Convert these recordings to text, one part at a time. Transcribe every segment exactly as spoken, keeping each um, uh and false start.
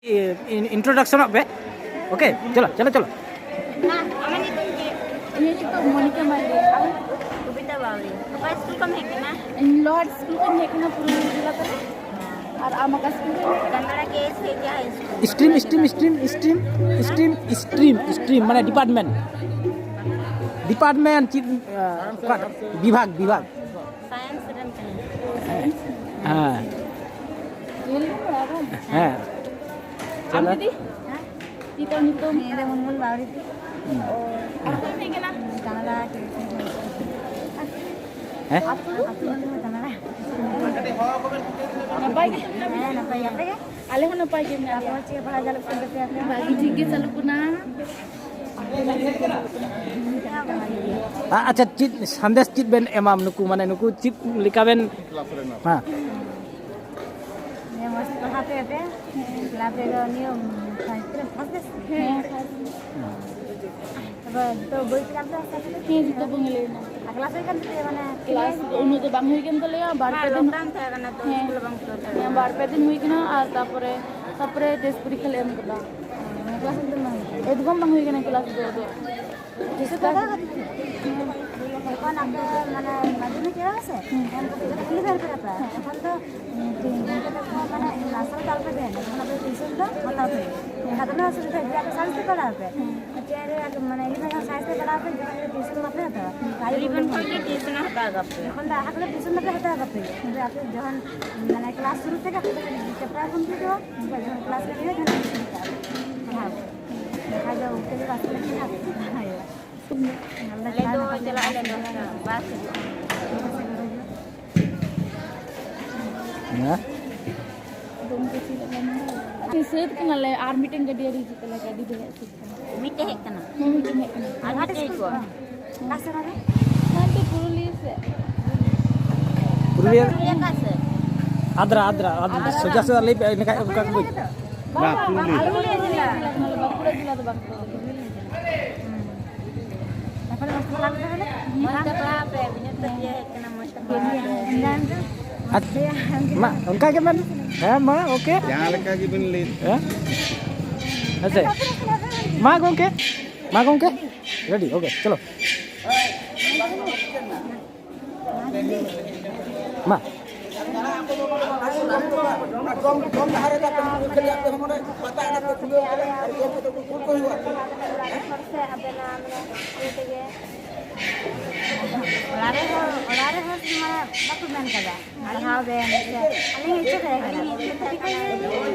ᱤᱱᱴᱨᱳᱰᱟᱠᱥᱚᱱᱚᱜ ᱯᱮ᱾ ᱳᱠᱮ, ᱪᱚᱞᱚ ᱪᱚᱞᱚ ᱪᱚᱞᱚ᱾ ᱢᱟ, ᱟᱢᱟᱜ ᱧᱩᱛᱩᱢ ᱪᱮᱫ? ᱤᱧᱟᱹᱜ ᱧᱩᱛᱩᱢ ᱢᱚᱱᱤᱠᱟ ᱢᱟᱨᱰᱤ᱾ ᱟᱢ? ᱠᱚᱵᱤᱛᱟ ᱵᱟᱣᱨᱤ᱾ ᱚᱠᱟ ᱥᱠᱩᱞ ᱠᱷᱚᱱ ᱦᱮᱡ ᱠᱟᱱᱟ? ᱤᱧ ᱞᱳᱦᱟᱨ ᱥᱠᱩᱞ ᱠᱷᱚᱱ ᱦᱮᱡ ᱠᱟᱱᱟ, ᱯᱩᱨᱩᱞᱤᱭᱟᱹ ᱡᱮᱞᱟ ᱛᱟᱞᱮ᱾ ᱟᱨ ᱟᱢ ᱚᱠᱟ ᱥᱠᱩᱞ ᱠᱷᱚᱱ? Canada K S H high school. Stream, stream, stream, stream, stream, stream, ᱢᱟᱱᱮ ᱰᱤᱯᱟᱨᱴᱢᱮᱱᱴ᱾ ᱰᱤᱯᱟᱨᱴᱢᱮᱱᱴ ᱪᱮᱫ, ᱚᱠᱟ ᱵᱤᱵᱷᱟᱜᱽ, ᱵᱤᱵᱷᱟᱜᱽ? ᱥᱟᱭᱮᱱᱥ ᱨᱮᱱ ᱠᱟᱹᱱᱟᱹᱧ᱾ ᱦᱮᱸ᱾ ᱦᱮᱸ᱾ ᱟᱢ ᱫᱤᱫᱤ? ᱦᱮᱸ? ᱪᱮᱫ ᱛᱟᱢ ᱧᱩᱛᱩᱢ? ᱤᱧ ᱫᱚ ᱢᱩᱱᱢᱩᱱ ᱵᱟᱣᱨᱤ᱾ ᱚ, ᱟᱢ ᱫᱚ ᱪᱮᱫ ᱠᱟᱱᱟ? ᱠᱟᱱᱟᱲᱟ᱾ ᱦᱮᱸ? ᱟᱹᱛᱩ ᱫᱚ? ᱟᱹᱛᱩ ᱫᱚ ᱠᱟᱱᱟᱲᱟ᱾ ᱱᱟᱯᱟᱭ ᱜᱮ ᱢᱮᱱᱟᱜ ᱯᱮᱭᱟ? ᱦᱮᱸ, ᱱᱟᱯᱟᱭ ᱜᱮ᱾ ᱟᱯᱮ ᱜᱮ? ᱟᱞᱮ ᱦᱚᱸ ᱱᱟᱯᱟᱭ ᱜᱮ ᱢᱮᱱᱟᱜ ᱞᱮᱭᱟ᱾ ᱛᱟᱨᱯᱚᱨ ᱪᱮᱫ ᱯᱟᱲᱦᱟᱣ ᱪᱟᱞᱩᱜ ᱠᱟᱱ ᱛᱟᱯᱮᱭᱟ ᱟᱯᱮ? ᱵᱷᱟᱜᱤ ᱴᱷᱤᱠ ᱜᱮ ᱪᱟᱞᱩᱜ ᱠᱟᱱᱟ᱾ ᱟ-, ᱟᱪᱪᱷᱟ, ᱪᱮᱫ ᱥᱟᱸᱫᱮᱥ ᱪᱮᱫ ᱵᱮᱱ ᱮᱢᱟ ᱱᱩᱠᱩ, ᱢᱟᱱᱮ ᱱᱩᱠᱩ ᱪᱮᱫ ᱞᱮᱠᱟ ᱵᱮᱱ, ᱦᱮᱸ᱾ ᱱᱤᱭᱟᱹ ᱢᱚᱡᱽ ᱛᱮ ᱯᱟᱲᱦᱟᱣ ᱯᱮ ᱟᱯᱮ, ᱟᱯᱮ ᱫᱚ ᱱᱤᱭᱟᱹ ᱯᱷᱟᱥᱴ ᱯᱮ? ᱦᱮᱸ, ᱯᱷᱟᱥᱴ᱾ ᱟᱫᱚ ᱡᱚᱛᱚ ᱵᱳᱭ ᱯᱮ ᱧᱟᱢ ᱠᱮᱫᱟ ᱥᱮ? ᱦᱮᱸ, ᱡᱚᱛᱚ ᱵᱳᱭ ᱞᱮ ᱧᱟᱢ ᱠᱮᱫᱟ᱾ ᱟᱨ ᱠᱞᱟᱥ ᱦᱩᱭ ᱠᱟᱱ ᱛᱟᱯᱮᱭᱟ, ᱢᱟᱱᱮ? ᱠᱞᱟᱥ ᱫᱚ ᱩᱱᱟᱹᱜ ᱫᱚ ᱵᱟᱝ ᱦᱩᱭ ᱠᱟᱱ ᱛᱟᱞᱮᱭᱟ, ᱵᱟᱨ ᱯᱮ ᱫᱤᱱ᱾ ᱞᱚᱠᱰᱟᱣᱩᱱ ᱛᱟᱦᱮᱸ ᱠᱟᱱᱟ ᱛᱚ, ᱦᱮᱸ᱾ ᱥᱠᱩᱞ ᱵᱟᱝ ᱠᱷᱩᱞᱟᱹᱣ ᱛᱟᱦᱮᱸ ᱦᱮᱸ, ᱠᱟᱱᱟ᱾ ᱵᱟᱨ ᱯᱮ ᱫᱤᱱ ᱦᱩᱭ ᱠᱟᱱᱟ, ᱟᱨ ᱛᱟᱯᱚᱨᱮ, ᱛᱟᱯᱚᱨᱮ ᱴᱮᱥᱴ ᱯᱚᱨᱤᱠᱠᱷᱟ ᱞᱮ ᱮᱢ ᱠᱟᱫᱟ᱾ ᱠᱞᱟᱥ ᱮᱠᱫᱚᱢ ᱵᱟᱝ ᱦᱩᱭ ᱠᱟᱱᱟ᱾ ᱮᱠᱫᱚᱢ ᱵᱟᱝ ᱦᱩᱭ ᱠᱟᱱᱟ ᱠᱞᱟᱥ ᱫᱚ ᱟᱫᱚ᱾ ᱡᱚᱠᱷᱚᱱ ᱟᱯᱮ, ᱢᱟᱱᱮ, ᱢᱟᱫᱽᱫᱷᱚᱢᱤᱠ ᱮᱢ ᱥᱮ, ᱦᱩᱸ᱾ ᱮᱢ ᱠᱟᱛᱮ ᱡᱚᱠᱷᱚᱱ ᱠᱩᱞᱤ ᱵᱮᱱ ᱠᱟᱱᱟ ᱯᱮ, ᱦᱮᱸ᱾ ᱛᱚᱠᱷᱚᱱ ᱫᱚ, ᱩᱸ, ᱜᱚᱢᱠᱮ ᱛᱟᱠᱚ, ᱢᱟᱱᱮ, ᱠᱞᱟᱥ ᱨᱮ ᱫᱚ ᱟᱞᱚᱯᱮ ᱛᱟᱦᱮᱱᱟ, ᱛᱚᱠᱷᱚᱱ ᱟᱯᱮ ᱴᱤᱭᱩᱥᱚᱱ ᱫᱚ ᱦᱟᱛᱟᱣ ᱯᱮ᱾ ᱦᱮᱸ᱾ ᱟᱫᱚ ᱱᱚᱣᱟ ᱥᱩᱵᱤᱫᱷᱟ ᱡᱩᱫᱤ ᱟᱯᱮ ᱥᱟᱭᱮᱱᱥ ᱛᱮ ᱯᱟᱲᱦᱟᱣ ᱯᱮ, ᱦᱮᱸ᱾ ᱪᱮᱫ ᱨᱮ, ᱢᱟᱱᱮ, ᱤᱞᱤᱵᱷᱮᱱ ᱦᱚᱸ ᱥᱟᱭᱮᱱᱥ ᱛᱮ ᱯᱟᱲᱦᱟᱣ ᱯᱮ, ᱡᱚᱠᱷᱚᱱ ᱜᱮ ᱴᱤᱭᱩᱥᱚᱱ ᱵᱟᱯᱮ ᱦᱟᱛᱟᱣᱟ᱾ ᱤᱞᱤᱵᱷᱮᱱ ᱠᱷᱚᱱ ᱜᱮ ᱴᱤᱭᱩᱥᱚᱱ ᱦᱟᱛᱟᱣ ᱠᱟᱜ ᱯᱮ᱾ ᱡᱚᱠᱷᱚᱱ ᱫᱚ ᱟᱦᱟ ᱠᱟᱱᱟ ᱴᱤᱭᱩᱥᱚᱱ ᱵᱟᱯᱮ ᱦᱟᱛᱟᱣ ᱠᱟᱜ ᱯᱮ᱾ ᱛᱚᱵᱮ ᱟᱯᱮ ᱡᱚᱠᱷᱚᱱ, ᱢᱟᱱᱮ, ᱠᱞᱟᱥ ᱥᱩᱨᱩ ᱛᱮᱜᱮ ᱟᱯᱮ ᱫᱚ ᱪᱮᱯᱴᱟᱨ ᱠᱚᱢᱯᱞᱤᱴᱚᱜᱼᱟ, ᱡᱚᱠᱷᱚᱱ ᱠᱞᱟᱥ ᱨᱮ ᱦᱩᱭᱩᱜᱼᱟ, ᱡᱚᱠᱷᱚᱱ ᱴᱤᱭᱩᱥᱚᱱ ᱦᱟᱛᱟᱣ ᱯᱮ᱾ ᱯᱟᱲᱦᱟᱣ ᱯᱮ᱾ ᱵᱟᱠᱷᱟᱡ ᱫᱚ ᱩᱞᱴᱟᱹ ᱜᱮ ᱯᱟᱥ ᱞᱮᱱᱠᱷᱟᱱ ᱦᱟᱸᱜ ᱦᱩᱭᱩᱜᱼᱟ᱾ ᱟᱞᱮ ᱫᱚ ᱪᱟᱞᱟᱜ ᱟᱞᱮ ᱫᱚᱥᱴᱟ, ᱵᱟᱥ ᱦᱤᱡᱩᱜᱼᱟ᱾ ᱦᱮᱸ? ᱥᱟᱹᱛ ᱠᱟᱱᱟᱞᱮ, ᱟᱨ ᱢᱤᱫᱴᱮᱱ ᱜᱟᱹᱰᱤ ᱟᱹᱣᱨᱤ ᱦᱤᱡᱩᱜ ᱛᱟᱞᱮ, ᱜᱟᱹᱰᱤ ᱫᱚ ᱦᱮᱡ ᱥᱟᱹᱛ ᱠᱟᱱᱟ᱾ ᱢᱤᱫᱴᱮᱡ ᱦᱮᱡ ᱠᱟᱱᱟ? ᱦᱮᱸ, ᱢᱤᱫᱴᱮᱡ ᱦᱮᱡ ᱠᱟᱱᱟ᱾ ᱟᱨ ᱦᱟᱱᱛᱮ ᱠᱚ? ᱚᱠᱟ ᱥᱮᱫ ᱨᱮ? ᱦᱟᱱᱛᱮ ᱯᱩᱨᱩᱞᱤᱭᱟᱹ ᱥᱮᱫ᱾ ᱯᱩᱨᱩᱞᱤᱭᱟᱹ? ᱯᱩᱨᱩᱞᱤᱭᱟᱹ ᱚᱠᱟ ᱥᱮᱫ? ᱟᱫᱽᱨᱟ, ᱟᱫᱽᱨᱟ, ᱟᱫᱽᱨᱟ, ᱥᱚᱡᱟ ᱥᱚᱡᱟ ᱞᱟᱹᱭ ᱯᱮ, ᱤᱱᱟᱹ ᱠᱷᱟᱡ ᱚᱱᱠᱟ ᱜᱮ ᱵᱩᱡᱽ᱾ ᱵᱟᱝ, ᱵᱟᱝ, ᱯᱩᱨᱩᱞᱤᱭᱟᱹ ᱡᱮᱞᱟ᱾ ᱵᱟᱸᱠᱩᱲᱟ ᱡᱮᱞᱟ ᱫᱚ ᱵᱟᱸᱠᱩᱲᱟ᱾ ᱛᱟᱨᱯᱚᱨᱮ ᱢᱚᱡᱽ ᱛᱮ ᱯᱟᱲᱦᱟᱣ ᱯᱮ ᱛᱟᱦᱚᱞᱮ᱾ ᱢᱚᱡᱽ ᱛᱮ ᱯᱟᱲᱦᱟᱣ ᱯᱮ, ᱵᱤᱱᱤᱰ ᱛᱮ ᱤᱭᱟᱹ ᱦᱮᱡ ᱠᱟᱱᱟ, ᱢᱚᱡᱽ ᱛᱮ ᱯᱟᱲᱦᱟᱣ ᱯᱮ᱾ ᱮᱱᱡᱚᱭ ᱯᱮ᱾ ᱟᱪ-, ᱢᱟ, ᱚᱱᱠᱟ ᱜᱮ ᱢᱮᱱ᱾ ᱦᱮᱸ, ᱢᱟ, ᱳᱠᱮ᱾ ᱡᱟᱦᱟᱸ ᱞᱮᱠᱟ ᱜᱮᱵᱤᱱ ᱞᱟᱹᱭ᱾ ᱦᱮᱸ? ᱦᱮᱸ ᱥᱮ? ᱢᱟ ᱜᱚᱢᱠᱮ, ᱢᱟ ᱜᱚᱢᱠᱮ, ᱨᱮᱰᱤ, ᱳᱠᱮ, ᱪᱚᱞᱚ᱾ ᱢᱟ᱾ ᱚᱲᱟᱜ ᱨᱮ ᱦᱚᱲ, ᱚᱲᱟᱜ ᱨᱮ ᱦᱚᱲ ᱢᱟᱱᱮ ᱵᱟᱠᱚ ᱢᱮᱱ ᱠᱟᱫᱟ᱾ ᱯᱟᱲᱦᱟᱣ ᱵᱮᱱ ᱥᱮ ᱟᱹᱞᱤᱧ ᱤᱪᱪᱷᱟᱹ ᱛᱟᱦᱮᱸ ᱠᱟᱱᱟ᱾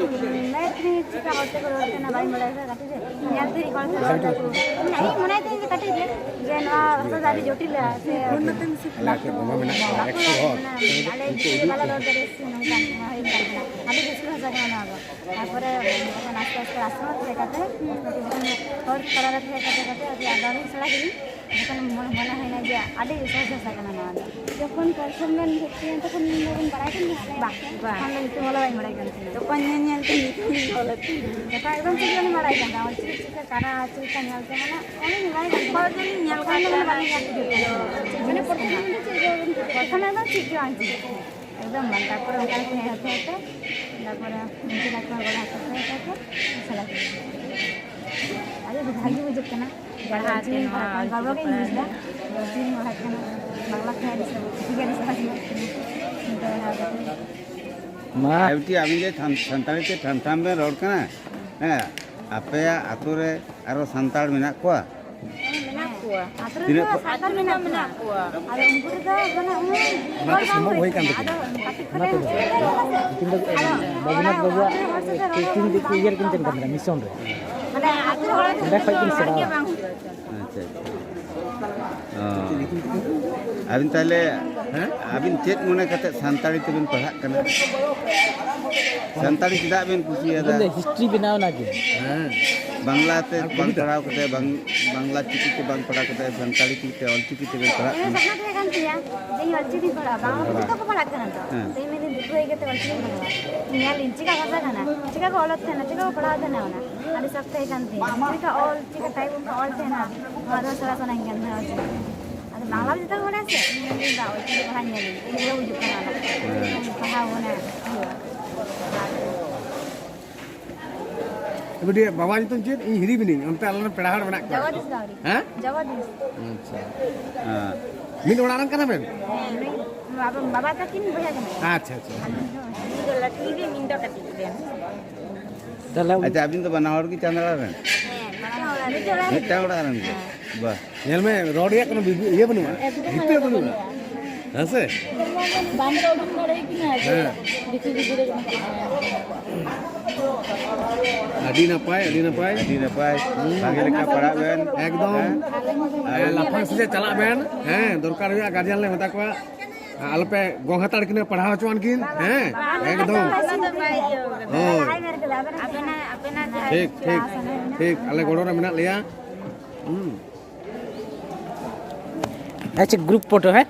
ᱢᱮᱛᱷ ᱨᱤᱧ ᱪᱮᱠᱟ ᱦᱚᱲ ᱛᱮᱠᱚ ᱨᱚᱲ ᱠᱟᱱᱟ, ᱵᱟᱹᱧ ᱵᱟᱲᱟᱭ ᱠᱟᱱᱟ ᱠᱟᱹᱴᱤᱡ ᱨᱮ᱾ ᱧᱮᱞ ᱛᱮ ᱦᱚᱲ ᱠᱚ ᱨᱚᱲ ᱫᱟᱠᱚ᱾ ᱢᱟᱱᱮ ᱤᱧ ᱢᱚᱱᱮᱭ ᱛᱤᱧ ᱡᱮ ᱠᱟᱹᱴᱤᱡ ᱨᱮ ᱡᱮ ᱱᱚᱣᱟ ᱵᱷᱟᱥᱟ ᱫᱚ ᱟᱹᱰᱤ ᱡᱚᱴᱤᱞᱟ ᱥᱮ ᱵᱟᱠᱚ ᱨᱚᱲ ᱠᱟᱱᱟ᱾ ᱟᱞᱮ ᱫᱤᱠᱩ ᱫᱚ ᱵᱟᱞᱮ ᱨᱚᱲ ᱫᱟᱲᱮᱭᱟᱜᱼᱟ ᱥᱮ ᱱᱚᱝᱠᱟ ᱦᱩᱭᱩᱜ ᱠᱟᱱ ᱛᱟᱦᱮᱱᱟ᱾ ᱟᱹᱰᱤ ᱡᱚᱴᱤᱞ ᱵᱷᱟᱥᱟ ᱠᱟᱱᱟ ᱱᱚᱣᱟ ᱫᱚ᱾ ᱛᱟᱨᱯᱚᱨᱮ ᱡᱚᱠᱷᱚᱱ ᱟᱥᱛᱮ ᱟᱥᱛᱮ ᱟᱥᱨᱚᱢ ᱨᱮ ᱛᱟᱦᱮᱸ ᱠᱟᱛᱮ, ᱦᱚᱲ ᱛᱟᱞᱟ ᱨᱮ ᱛᱟᱦᱮᱸ ᱠᱟᱛᱮ ᱠᱟᱛᱮ ᱟᱫᱚ ᱟᱨᱦᱚᱸ ᱥᱮᱬᱟ ᱠᱤᱫᱟᱹᱧ᱾ ᱡᱚᱠᱷᱚᱱ ᱢᱚ-, ᱢᱚᱱᱮ ᱦᱩᱭᱱᱟ ᱡᱮ ᱟᱹᱰᱤ ᱥᱚᱦᱚᱡ ᱵᱷᱟᱥᱟ ᱠᱟᱱᱟ ᱱᱚᱣᱟ ᱫᱚ᱾ ᱡᱚᱠᱷᱚᱱ ᱯᱨᱚᱛᱷᱚᱢ ᱵᱮᱱ ᱵᱷᱚᱨᱛᱤᱭᱮᱱ ᱛᱚᱠᱷᱚᱱ ᱫᱚᱵᱮᱱ ᱵᱟᱲᱟᱭ ᱠᱟᱱ ᱜᱮᱭᱟ? ᱵᱟᱝ, ᱵᱟᱝ᱾ ᱛᱚᱠᱷᱚᱱ ᱫᱚ ᱧᱩᱛᱩᱢ ᱦᱚᱸ ᱵᱟᱹᱧ ᱵᱟᱲᱟᱭ ᱠᱟᱱ ᱛᱟᱦᱮᱱᱟ᱾ ᱛᱚᱠᱷᱚᱱ ᱧᱮᱞ ᱧᱮᱞ ᱛᱮ ᱧᱩᱛᱩᱢ ᱞᱤᱧ ᱚᱞ ᱟᱹᱛᱤᱧ᱾ ᱡᱚᱛᱚ ᱮᱠᱫᱚᱢ ᱪᱮᱫ ᱜᱮ ᱵᱟᱹᱞᱤᱧ ᱵᱟᱲᱟᱭ ᱠᱟᱱ ᱛᱟᱦᱮᱱᱟ᱾ ᱚᱞ ᱪᱤᱠᱤ ᱪᱤᱠᱟᱹ ᱠᱟᱱᱟ, ᱪᱮᱫ ᱞᱮᱠᱟ ᱧᱮᱞ ᱛᱮ ᱢᱟᱱᱮ ᱚᱱᱮ ᱵᱟᱲᱟᱭ ᱠᱟᱱ ᱛᱟᱦᱮᱱᱟ᱾ ᱦᱳᱭ, ᱫᱚᱞᱤᱧ ᱧᱮᱞ ᱠᱟᱜ ᱛᱚᱠᱷᱚᱱ ᱫᱚ ᱜᱮᱭᱟ᱾ ᱵᱟᱹᱞᱤᱧ ᱧᱮᱞ ᱠᱮᱫᱟ᱾ ᱢᱟᱱᱮ ᱯᱨᱚᱛᱷᱚᱢ ᱫᱚ ᱪᱮᱫ ᱜᱮ ᱵᱟᱵᱮᱱ ᱪᱤᱠᱟᱹ ᱯᱨᱚᱛᱷᱚᱢ ᱮᱠᱫᱚᱢ ᱪᱮᱫ ᱜᱮ ᱵᱟᱝ ᱪᱤᱠᱟᱹ᱾ ᱮᱠᱫᱚᱢ ᱵᱟᱝ᱾ ᱛᱟᱨᱯᱚᱨᱮ ᱚᱱᱠᱟ ᱠᱟᱛᱮ ᱦᱮᱡ ᱦᱮᱡ ᱛᱮ, ᱛᱟᱨᱯᱚᱨᱮ ᱩᱱᱠᱩ ᱰᱟᱠᱛᱟᱨ ᱜᱚᱲᱚ ᱦᱚᱴᱮᱡ ᱛᱮ, ᱛᱟᱨᱯᱚᱨᱮ ᱥᱮᱬᱟ ᱠᱮᱫᱟ᱾ ᱟᱹᱰᱤ ᱵᱷᱟᱜᱮ ᱵᱩᱡᱷᱟᱹᱜ ᱠᱟᱱᱟ᱾ ᱯᱟᱲᱦᱟᱣ ᱛᱮ ᱱᱚᱣᱟ ᱜᱚᱨᱵᱚ ᱜᱤᱧ ᱵᱩᱡᱽ ᱮᱫᱟ᱾ ᱪᱤᱠᱤᱧ ᱯᱟᱲᱦᱟᱜ ᱠᱟᱱᱟ, ᱵᱟᱝᱞᱟ ᱛᱮ ᱟᱹᱰᱤ ᱥᱟᱵ-, ᱪᱤᱠᱤ ᱟᱹᱰᱤ ᱥᱟᱵᱟᱫ ᱧᱚᱜ ᱠᱟᱱᱟ᱾ ᱱᱤᱛᱚᱜ ᱯᱟᱲᱦᱟᱣ ᱠᱟᱛᱮ ᱢᱟ᱾ ᱟᱹᱵᱤᱱ ᱡᱮ ᱴᱷᱟᱢ-, ᱥᱟᱱᱛᱟᱲᱤ ᱛᱮ ᱴᱷᱟᱢ ᱴᱷᱟᱢ ᱵᱮᱱ ᱨᱚᱲ ᱠᱟᱱᱟ, ᱦᱮᱸ, ᱟᱯᱮᱭᱟᱜ ᱟᱹᱛᱩ ᱨᱮ ᱟᱨᱚ ᱥᱟᱱᱛᱟᱲ ᱢᱮᱱᱟᱜ ᱠᱚᱣᱟ? ᱦᱮᱸ, ᱢᱮᱱᱟᱜ ᱠᱚᱣᱟ᱾ ᱟᱹᱛᱩ ᱨᱮᱫᱚ ᱛᱤᱱᱟᱹᱜ ᱠᱚ- ᱥᱟᱱᱛᱟᱲ ᱢᱮᱱᱟᱜ ᱠᱚᱣᱟ᱾ ᱟᱫᱚ ᱩᱱᱠᱩ ᱨᱮᱫᱚ ᱢᱟᱱᱮ ᱩᱱᱟᱹᱜ ᱚᱱᱟ ᱨᱚᱲ ᱛᱚ ᱵᱟᱝ ᱥᱚᱢᱵᱷᱚᱵ ᱦᱩᱭ ᱦᱩᱭ ᱠᱟᱱ ᱠᱟᱱᱟ᱾ ᱛᱟᱠᱚᱣᱟ᱾ ᱟᱫᱚ ᱠᱟᱹᱴᱤᱡ ᱚᱱᱟ ᱠᱷᱚᱱ ᱛᱚ ᱦᱚᱥᱴᱮᱞ ᱨᱮ ᱵᱟᱹᱵᱩᱱᱟᱛᱷ ᱵᱟᱹᱵᱩᱣᱟᱜ ᱦᱚᱲ ᱥᱟᱛᱮ ᱨᱚᱲ ᱠᱤᱨᱛᱤᱧ ᱫᱤᱠ ᱩᱭᱦᱟᱹᱨ ᱠᱤᱱ ᱛᱟᱦᱮᱸ ᱠᱟᱱᱟ ᱢᱤᱥᱚᱱ ᱨᱮ᱾ ᱢᱟᱱᱮ ᱟᱹᱛᱩ ᱦᱚᱲ ᱚᱸᱰᱮ ᱠᱷᱚᱡ ᱠᱤᱱ ᱨᱚᱲ ᱥᱮᱬᱟ ᱜᱮ ᱟᱠᱟᱫᱟ᱾ ᱵᱟᱝ ᱦᱩᱭᱩᱜᱼᱟ᱾ ᱟᱪᱪᱷᱟ, ᱟᱪᱪᱷᱟ᱾ ᱚ᱾ ᱟᱹᱵᱤᱱ ᱛᱟᱦᱞᱮ, ᱦᱮᱸ? ᱟᱹᱵᱤᱱ ᱪᱮᱫ ᱢᱚᱱᱮ ᱠᱟᱛᱮ ᱥᱟᱱᱛᱟᱲᱤ ᱛᱮᱵᱤᱱ ᱯᱟᱲᱦᱟᱜ ᱠᱟᱱᱟ? ᱥᱟᱱᱛᱟᱲᱤ ᱪᱮᱫᱟᱜ ᱵᱤᱱ ᱠᱩᱥᱤᱭᱟᱫᱟ? ᱟᱹᱵᱤᱱ ᱫᱚ ᱦᱤᱥᱴᱨᱤ ᱵᱮᱱᱟᱣ ᱮᱱᱟ ᱠᱤ? ᱦᱮᱸ᱾ ᱵᱟᱝᱞᱟ ᱛᱮ ᱟᱨ ᱵᱟᱝ ᱠᱚᱵᱤᱛᱟ? ᱯᱟᱲᱦᱟᱣ ᱠᱟᱛᱮ, ᱵᱟᱝ, ᱵᱟᱝᱞᱟ ᱪᱤᱠᱤ ᱛᱮ ᱵᱟᱝ ᱯᱟᱲᱦᱟᱣ ᱠᱟᱛᱮ, ᱥᱟᱱᱛᱟᱲᱤ ᱪᱤᱠᱤ ᱛᱮ, ᱚᱞ ᱪᱤᱠᱤ ᱛᱮᱵᱤᱱ ᱯᱟᱲᱦᱟᱜ ᱤᱧᱟᱹᱜ ᱠᱟᱱᱟ? ᱥᱚᱯᱱᱚ ᱛᱟᱦᱮᱸ ᱠᱟᱱ ᱛᱤᱧᱟ ᱡᱮ ᱤᱧ ᱚᱞ ᱪᱤᱠᱤ ᱛᱤᱧ ᱯᱟᱲᱦᱟᱜᱼᱟ, ᱵᱟᱝᱞᱟ ᱛᱮ ᱡᱚᱛᱚ ᱠᱚ ᱯᱟᱲᱦᱟᱜ ᱠᱟᱱᱟ ᱛᱚ᱾ ᱦᱮᱸ᱾ ᱛᱚ ᱤᱧ ᱢᱮᱱᱫᱟᱹᱧ ᱫᱤᱠᱩ ᱦᱩᱭ ᱠᱟᱛᱮ ᱚᱞ ᱪᱤᱠᱤᱧ ᱯᱟᱲᱦᱟᱣᱟ᱾ ᱧᱮᱞ ᱤᱧ ᱪᱮᱠᱟ ᱵᱷᱟᱥᱟ ᱠᱟᱱᱟ, ᱪᱮᱠᱟ ᱠᱚ ᱚᱞᱮᱫ ᱛᱟᱦᱮᱱᱟ, ᱪᱮᱠᱟ ᱠᱚ ᱯᱟᱲᱦᱟᱣ ᱛᱟᱦᱮᱱᱟ ᱚᱱᱟ᱾ ᱟᱹᱰᱤ ᱥᱚᱠ ᱛᱟᱦᱮᱸ ᱠᱟᱱ ᱛᱤᱧᱟ᱾ ᱪᱮᱫ ᱞᱮᱠᱟ ᱚᱞ, ᱪᱮᱫ ᱞᱮᱠᱟ ᱴᱟᱭᱤᱯ ᱚᱱᱠᱟ ᱚᱞ ᱛᱟᱦᱮᱱᱟ, ᱱᱚᱣᱟ ᱫᱚ ᱥᱮᱬᱟ ᱥᱟᱱᱟᱧ ᱠᱟᱱ ᱛᱟᱦᱮᱱᱟ ᱚᱞ ᱪᱤᱠᱤ᱾ ᱟᱫᱚ ᱵᱟᱝᱞᱟ ᱡᱩᱫᱟᱹ ᱢᱟᱱᱮ ᱥᱮ? ᱤᱧ ᱫᱚ ᱚᱞᱪᱤᱠᱤ ᱯᱟᱲᱦᱟᱣ ᱧᱮᱞ ᱤᱧ᱾ ᱤᱧ ᱫᱚ ᱦᱤᱡᱩᱜ ᱠᱟᱱᱟ ᱚᱱᱟ᱾ ᱦᱮᱸ᱾ ᱯᱟᱲᱦᱟᱣ ᱢᱟᱱᱮ ᱦᱩᱭᱩᱜᱼᱟ᱾ ᱮ ᱵᱤᱴᱤ, ᱵᱟᱵᱟ ᱧᱩᱛᱩᱢ ᱪᱮᱫ? ᱤᱧ ᱦᱤᱨᱤ ᱵᱤᱱᱟᱹᱧ, ᱚᱱᱛᱮ ᱟᱞᱮ ᱨᱮᱱ ᱯᱮᱲᱟ ᱦᱚᱲ ᱢᱮᱱᱟᱜ ᱠᱚᱣᱟ᱾ ᱡᱚᱜᱚᱫᱤᱥ ᱜᱟᱣᱲᱤ᱾ ᱦᱮᱸ? ᱡᱚᱜᱚᱫᱤᱥ᱾ ᱟᱪᱪᱷᱟ᱾ ᱦᱮᱸ᱾ ᱢᱤᱫ ᱚᱲᱟᱜ ᱨᱮᱱ ᱠᱟᱱᱟ ᱵᱮᱱ? ᱦᱮᱸ, ᱱᱩᱭ ᱵᱟᱵᱟ, ᱵᱟᱵᱟ ᱛᱟᱹᱠᱤᱱ ᱵᱚᱭᱦᱟ ᱠᱟᱱᱟ᱾ ᱟᱪᱪᱷᱟ, ᱟᱪᱪᱷᱟ᱾ ᱩᱱᱤ ᱫᱚ ᱞᱟᱹᱴᱩᱭᱤᱡ ᱜᱮ, ᱤᱧ ᱫᱚ ᱠᱟᱹᱴᱤᱡ ᱜᱮ᱾ ᱛᱟᱦᱚᱞᱮ ᱟᱪᱪᱷᱟ, ᱟᱹᱵᱤᱱ ᱫᱚ ᱵᱟᱱᱟ ᱦᱚᱲ ᱜᱮ ᱪᱟᱸᱫᱲᱟ ᱨᱮᱱ? ᱦᱮᱸ, ᱢᱤᱫᱴᱟᱝ ᱚᱲᱟᱜ ᱨᱮ᱾ ᱢᱤᱫᱴᱟᱝ ᱚᱲᱟᱜ ᱨᱮᱱ ᱜᱮ? ᱵᱟ᱾ ᱧᱮᱞ ᱢᱮ, ᱨᱚᱲ ᱨᱮᱭᱟᱜ ᱠᱳᱱᱳ ᱵᱤᱵᱤ-, ᱤᱭᱟᱹ ᱵᱟᱹᱱᱩᱜᱼᱟ, ᱦᱤᱛᱟᱹ ᱵᱟᱹᱱᱩᱜᱼᱟ᱾ ᱦᱮᱸ ᱥᱮ? ᱵᱟᱢ ᱨᱚᱲ ᱫᱟᱲᱮᱭᱟᱜ ᱠᱟᱱᱟ᱾ ᱦᱮᱸ᱾ ᱫᱤᱠᱩ ᱜᱤᱫᱽᱨᱟᱹ ᱠᱟᱱᱟ ᱠᱚ᱾ ᱟᱹᱰᱤ ᱱᱟᱯᱟᱭ, ᱟᱹᱰᱤ ᱱᱟᱯᱟᱭ᱾ ᱟᱹᱰᱤ ᱱᱟᱯᱟᱭ᱾ ᱵᱷᱟᱜᱮ ᱞᱮᱠᱟ ᱯᱟᱲᱦᱟᱜ ᱵᱮᱱ᱾ ᱮᱠᱫᱚᱢ᱾ ᱦᱮᱸ? ᱦᱮᱸ, ᱞᱟᱯᱷᱟᱝ ᱥᱮᱪᱮᱫ ᱪᱟᱞᱟᱜ ᱵᱮᱱ᱾ ᱦᱮᱸ, ᱫᱚᱨᱠᱟᱨ ᱦᱩᱭᱩᱜᱼᱟ, ᱜᱟᱨᱡᱮᱱ ᱞᱮ ᱢᱮᱛᱟ ᱠᱚᱣᱟ, ᱟᱞᱚᱯᱮ ᱜᱚᱝ ᱦᱟᱛᱟᱲ ᱠᱤᱱᱟ, ᱯᱟᱲᱦᱟᱣ ᱦᱚᱪᱚᱣᱟᱱ ᱠᱤᱱ᱾ ᱦᱮᱸ, ᱮᱠᱫᱚᱢ᱾ ᱚᱱᱟ ᱫᱚ ᱵᱟᱭ ᱤᱭᱟᱹ ᱠᱟᱫᱟ᱾ ᱦᱳᱭ᱾ ᱟᱵᱮᱱᱟᱜ, ᱟᱵᱮᱱᱟᱜ ᱡᱟᱦᱟᱸ ᱴᱷᱤᱠ, ᱴᱷᱤᱠ, ᱴᱷᱤᱠ᱾ ᱟᱞᱮ ᱜᱚᱲᱚ ᱨᱮ ᱢᱮᱱᱟᱜ ᱞᱮᱭᱟ᱾ ᱦᱩᱸ᱾ ᱟᱪᱪᱷᱟ, ᱜᱨᱩᱯ ᱯᱷᱳᱴᱳ, ᱦᱮᱸ?